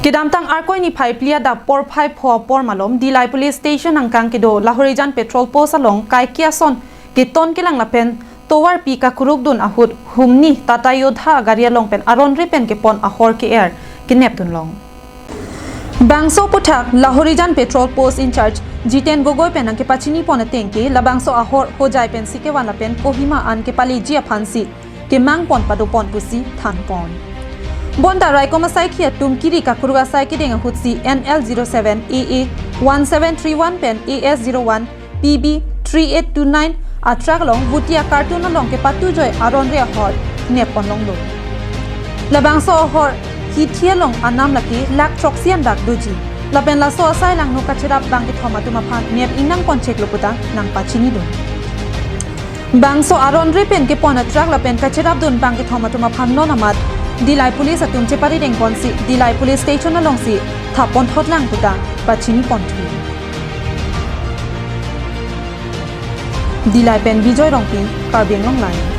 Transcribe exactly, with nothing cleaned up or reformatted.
Kedamtang Arkoi niphai phli adap porphai pho apor malom Dillai Police Station angkang kedo Lahorijan Patrol Post along kaike ason keton kelang lapen tovarpi kakurukdun ahut humni Tata Yodha agari along pen aron-re pen kepon ahor ke-er kenepdunlong. Bangso aphuthak Lahorijan Patrol Post in-charge Jiten Gogoi pen nangkepachinipon ateng ke labangso ahor Hojai pensi kevan lapen Kohima an kepaleji aphansi kemangpon padopon pusi thanpon. Bonta raikom asaikhi atum kiri kakuruk asai kedeng ahutsi N L zero seven A A one seven three one pen A S zero one P B three eight two nine a-truck along vuti a-carton along kepatujoi aron-re ahor nepponlonglo. Labangso ahor hithi along anam lake lakh throksi an dak doji. Lapen laso asai langno kacherap bangkethom atum aphan nep ingnangpon cheklo puta nangpachinidun. Bangso aron-re pen kepon a-truck lapen kacherapdun bangkethom atum aphan non amat Dillai Police atum cheparidengponsi Dillai Police Station alongsi thapponthotlang puta pachiniponthu. Dillai pen Bijoy Rongpi, Karbi Anglong Live.